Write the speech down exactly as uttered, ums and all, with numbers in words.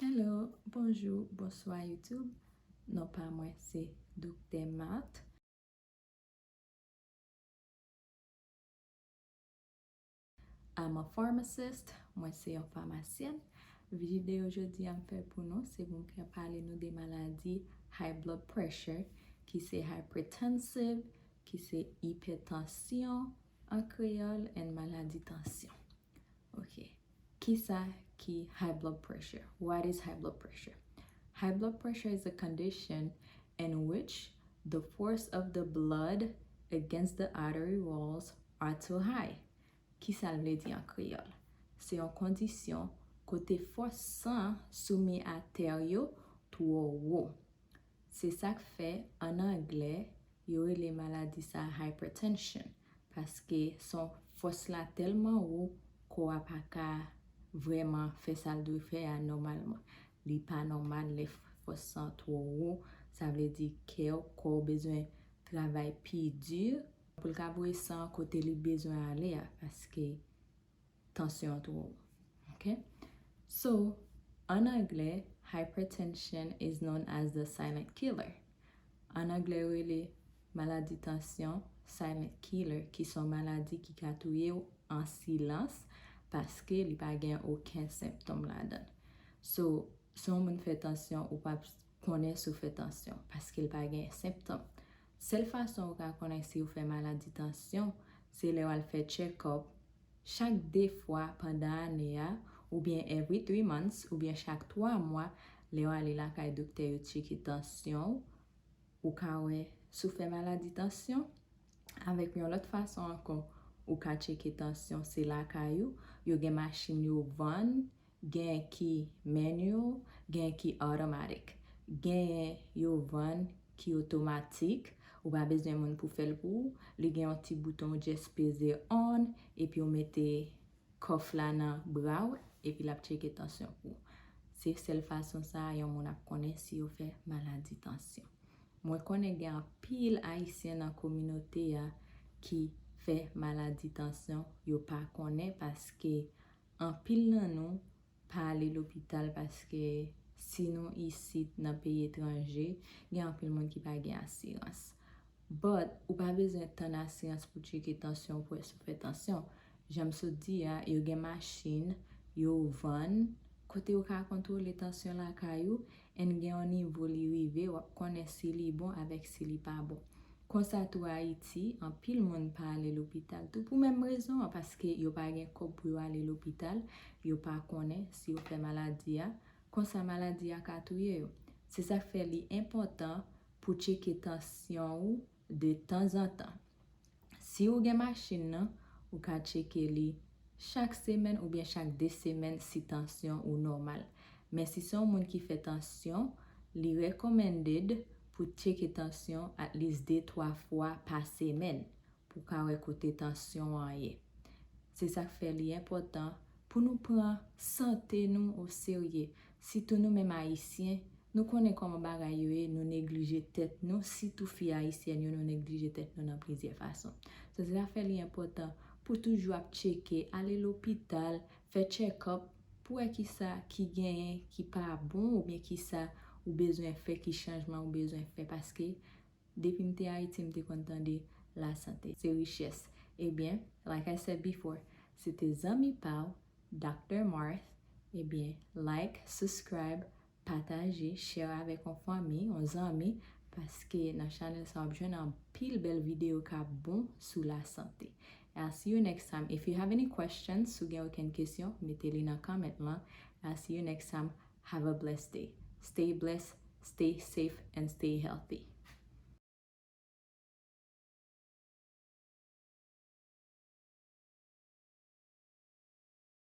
Hello, bonjou, bonswa YouTube. Non pa mwen se Doktè Marthe. I'm a pharmacist, mwen se yon famasyèn. Videyo jodi a m fè pou nou, se pou m ka pale nou de maladi high blood pressure, ki se hypertensive, ki se ipètansyon an kreyòl, and maladi tansyon. Ok. Kisa ki high blood pressure? What is high blood pressure? High blood pressure is a condition in which the force of the blood against the artery walls are too high. Kisa l vle di an kreyòl? Se yon kondisyon kote fòs san sou mi atè yo twò wo. Se sa k fè, ann anglè, yo rele maladi sa a hypertension, paske se yon fòs la tèlman wo, kò a pa ka vrèman fè sa l dwe fè a nòmalman. Li pa nòmal lè fòs san twò wo, sa vle di kè w, kò w bezwen travay pi di pou l ka voye san an kote li bezwen ale a, paske tansyon an twò wo. Ok? So, ann anglè, hypertension is known as the silent killer. Ann anglè, yo rele maladi tansyon silent killer, ki se yon maladi ki ka touye w an silans, paske li pa gen okenn senptòm ladan l. So, si yon moun fè tansyon, ou p ap konnen si w fè tansyon, paske l pa gen senptòm. Sèl fason ou ka konnen si w fè maladi tansyon, se lè w al fè check-up chak de fwa pandan ane a, oubyen every three months, oubyen chak twa mwa, lè w ale lakay doktè yo tcheke tansyon w, ou ka wè si w fè maladi tansyon. Avèk yon lòt fason ankò, ou ka tcheke tansyon, se lakay ou. Yo gen machin yo vann, gen ki manual, gen ki automatic. Genyen yo vann ki otomatik, ou pa bezwen moun pou fè l pou ou. Li gen yon ti bouton, ou just peze on, epi ou mete kòf la nan bra w, epi l ap tcheke tansyon pou ou. Se sèl fason sa a yon moun ap konnen si yo fè maladi tansyon. Mwen konnen gen anpil Ayisyen nan kominote a ki fè maladi tansyon, yo pa konnen, paske anpil nan nou pa ale lopital, paske si nou isit nan peyi etranje, gen anpil moun ki pa gen asirans. But, ou pa bezwen tann asirans pou tcheke tansyon w pou wè si w fè tansyon. Jan m sot di a, yo gen machin, yo vann, kote yo ka kontwole tansyon lakay ou, and gen yon nivo li rive, w ap konnen si li bon avèk si li pa bon. Konsa tou Ayiti, anpil moun pa ale lopital tou pou menm rezon an, paske yo pa gen kòb pou yo ale lopital, yo pa konnen si yo fè maladi a, konsa maladi a ka touye yo. Se sa k fè li enpòtan pou tcheke tansyon ou de tanzantan. Si ou gen machin nan, ou ka tcheke li chak semèn oubyen chak de semèn si tansyon ou nòmal. Men si se yon moun ki fè tansyon, li recommended pou tcheke tansyon at least de twa fwa pa semèn pou w ka wè kote tansyon an ye. Se sa k fè li enpòtan pou nou pran sante nou oserye. Sitou nou menm Ayisyen, nou konnen kòman bagay yo ye, nou neglije tèt nou, sitou fi ayisyèn yo, nou neglije tèt nou nan plizyè fason. So, se sa k fè li enpòtan pou toujou ap tcheke, ale lopital, fè check-up, pou wè kisa ki genyen ki pa bon oubyen kisa ou bezwen fè, ki chanjman ou bezwen fè, paske depi m te Ayiti, m te konn tande lasante se richès. Ebyen, like I said before, se te zanmi pa w, Doktè Marthe. Ebyen, like, subscribe, pataje, share avèk yon fanmi, yon zanmi, paske nan channel sa w ap jwenn anpil bèl videyo k ap bon sou lasante. I'll see you next time. If you have any questions, si w gen okenn kesyon, mete li nan comment lan. I'll see you next time. Have a blessed day. Stay blessed, stay safe, and stay healthy.